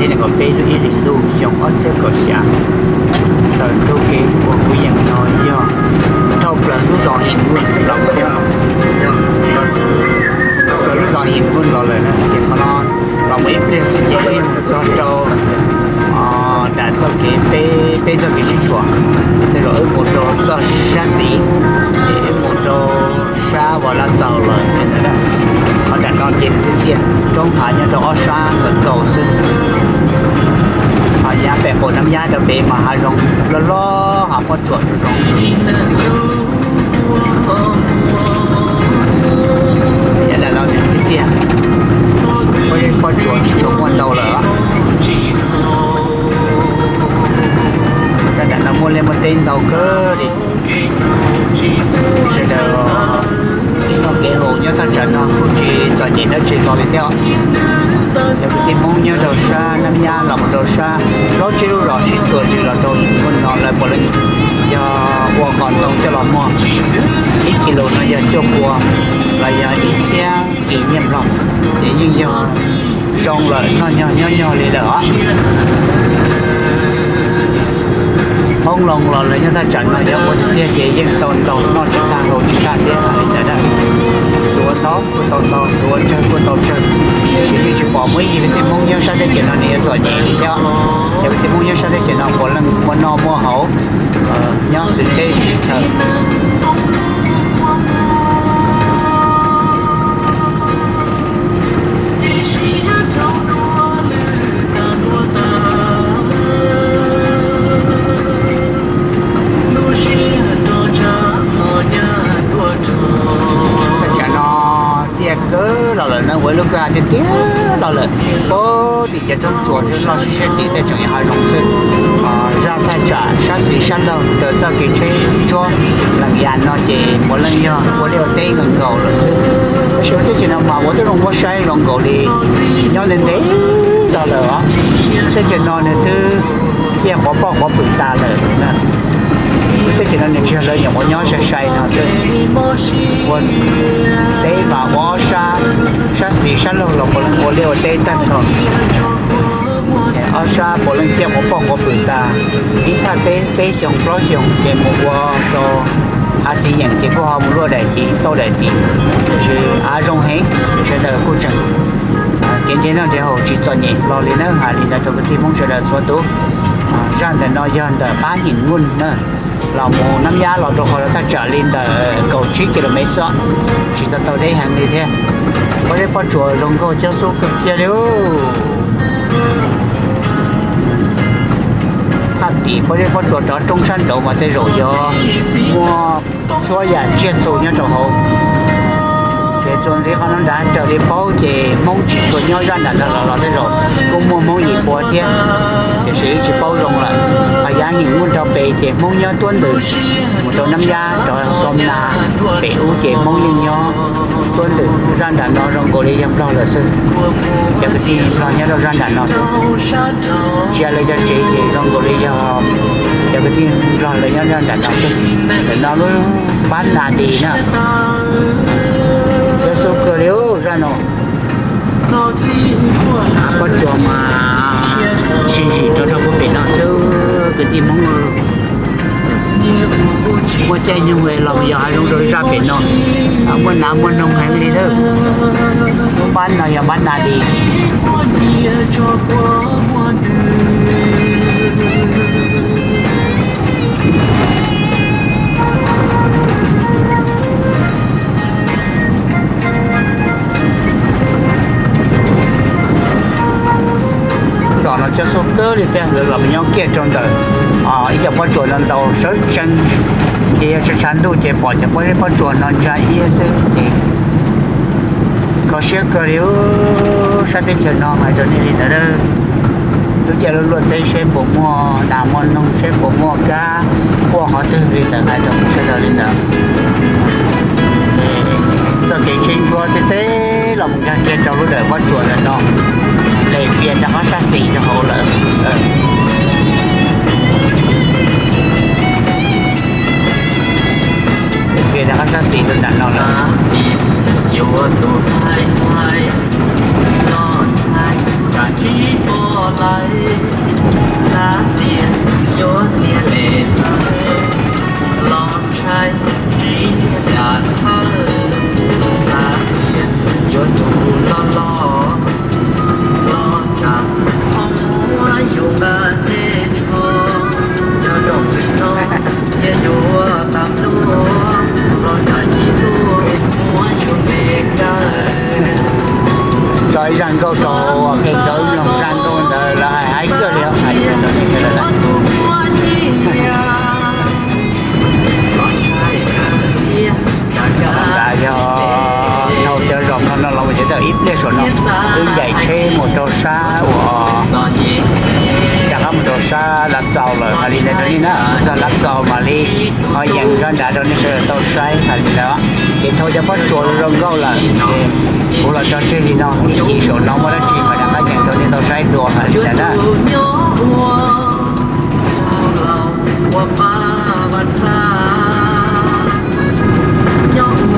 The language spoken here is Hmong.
Thiab nees nkaum peb lub ib hlis ntuj xyoo ob txhiab kaum xya, taws ntug kev uas kuv yeem no yog dhau plaws lub zos Him Nkuj los mus, dhau plaws lub zos Him Nkuj los lawm na. Ces qhov no los mus ib pliag xwb ces wb yeej mus txog rau nram txoj kev peb, peb txoj kev sib tshuam. Tej zaum wb mus rau txoj sab xis, ces wb mus rau sab Vas Laj Txaus lawm ntawd. Qhov nram no ces nws thiaj tiaj roob hav nyob rau ob sab nkawd nkaus xwb. Ho yav pem qaum Nab Yab rau pem mas hav zoov loj loj, hav pob tsuas zoo zoo. Yav nram no nws thiaj tiaj, pob zeb pob tsuas tsis tshua muaj ntau lawm. Zaj nram no muaj liaj muaj teb ntau kawg li. Sawv daws noj kev haus nyob thaj tsam no kuj tsis txom nyem dab tsi los li thiab. Cov kwv tij Hmoob nyob rau sab Nab Yab los mus rau sab plaub tsib lub zos sib txuas zis los rau hnub no lawv puav leej yog ua qos ntoo coj los muag. Ib kis lus no yog cuaj pua los yog ib txhiab kis nyiaj Nplog, ces yeej yog zoo lawm, noj nyog nyob nyog li lawm os. Hmoob Loos los lawv nyob thaj tsam no yog ua tiag tiag ces yeej tau ntau, noj tsis tag haus tsis tag thiab li ntawd na. Tus ua ntau kuj tau ntau, tus ua tsawg kuj tau tsawg, tiam sis yeej tsis pom muaj ib yig kwv tij Hmoob nyob sab teb chaws no nws yuav txom nyem li thiab. Cov kwv tij Hmoob nyob sab teb chaws no puav leej muaj noj muaj haus, nyob xws teb xws chaw. Thaj tsam no tiaj kawg los lawm na, ua ib lub kwj ha tiaj tiaj los lawm. Puag tim cov roob tsuas loj siab siab tid tej tseem yog hav zoov xwb. Zaj thaj tsam sab xis sab laug raws txoj kev tsheb ntsuab lees yas no ces puav leej yog ua liaj ua teb nkaus nkaus lawm xwb. Tab sis ua teb chaws no mas ua tib zoo muab saib zoo nkaus li nyob ntev ntev los lawm os. Teb chaws no nws twb ciaj quav poj quav pwm tas lawm. Teb chaws no nws tsis yog lawv nyuam qhuav nyob sai sai no xwb. Ua teb mas ua ob sab, sab xis sab laug los puav leej ua liaj ua teb tag nrho. Ob sab puav leej ciaj quav poj quav pwm tas. Ib thaj teb peb xyoo plaub xyoo ces mus ua rau hav txiv yeem ces kuj ho mus luaj daim tid tauj daim tid, tiam sis av zoo heev, sawv daws kuj tseem kev nrhiav noj nrhiav haus tsis txom nyem los li na. Hais li ntawd rau kwv tij Hmoob sawv daws txhua tus. Zaj ntawm no yog ntawm qab Him Nkuj na, los mus Nab Yab los rau qhov thaj tsam li ntawm kaum tsib ki lo mev xwb, tsis tau tau deb heev li thiab. Pob zeb pob tsuas zoo nkauj cob xub kawg kiag li. Thaj tim pob zeb pob tsuas rov roob sab nraud mas tej zaum yuav muaj txhua yam tsiaj txhu nyob rau hauv. Ces txuas ntxiv qhov no nrad raws li paub ces Hmoob tsis tshua nyob zaj nram no los los tej zaum kuj muaj Hmoob yim pua thiab, tiam sis tsis paub zoo lawm. Ho yav Him Nkuj rau pem ces Hmoob nyob tuab ntws mus rau Nab Yab rau Xos Nas pem ub ces Hmoob yeej nyob tuab ntws. Zaj nram no zoo nkaus li yog Nplog lawm xwb. Cov kwv tij Nplog nyob rau zaj nram no xwb. Tsis yog lawv cov tsev ces zoo nkaus li yog cov kwv tij Nplog lawv nyob zaj nram no xwb. Ntawm no lub Npab Nas Dis na. Cob xub kawg li zaj no. Pob tsuas mas sib zim rau rau puag pem no xwb kwv tij Hmoob. Muaj caij nyoog los yog hav zoov rau zaj pem no, muaj nav muaj noog heev li lawm. Lub npab no yog Npab Nas Dis. Zos no cob xub kawg li thiab, lawv los nyob kiag rau ntawm ib co pob tsuas no ntau sawv tsees. Ces yog tshav tshav ntuj ces pom cov pob zeb pob tsuas no ntsa iab xwb ces kho siab kawg li. Sab teb chaws no mas hais rau nej li ntawd, lub caij lub luaj teb seb puas muaj nas muaj noog, seb puas muaj kab quaj qhov twg li ntawd, hais rau sawv daws li ntawd. Txoj kev tsheb ntsuab teb teb los mus nkag kiag rau lub dawm pob tsuas ntawm no, les fias rov qab sab xis rau hauv lawm. Fias rov qab sab xis rau nram no lawm. Lawv xav tias yuav niag lem lawv los ntshai tsis niag yam thawj, xav tias yuav tus loj loj los tsam ho muab yus nqa ntsej tsho. Cov zaum no cia yuav tau tuaj los tsam tsis tuaj muab yus ntes kawg. Tso ib zaj nkauj rau qee cov mloog zaj nkauj ntawd lawv hais haib kawg li os. Ntawd yog dhau cov zos no no los mus ces tau ib pliag saum no twb ncaim tsheb mus rau sab uas rov qab mus rau sab Lav Txaus lawm. Hais li ntawd rau nej na, mus txog Lav Txaus mam li ho yees zaj nrad rau nej sawv daws tau saib. Hais li ntawd ces dhau cov pob tsuas zoo nkauj lawm ces kuv los tso tseg li no, ib chim saum no muaj dab tsi mas rov qab yees rau nej tau saib dua. Hais li ntawd na.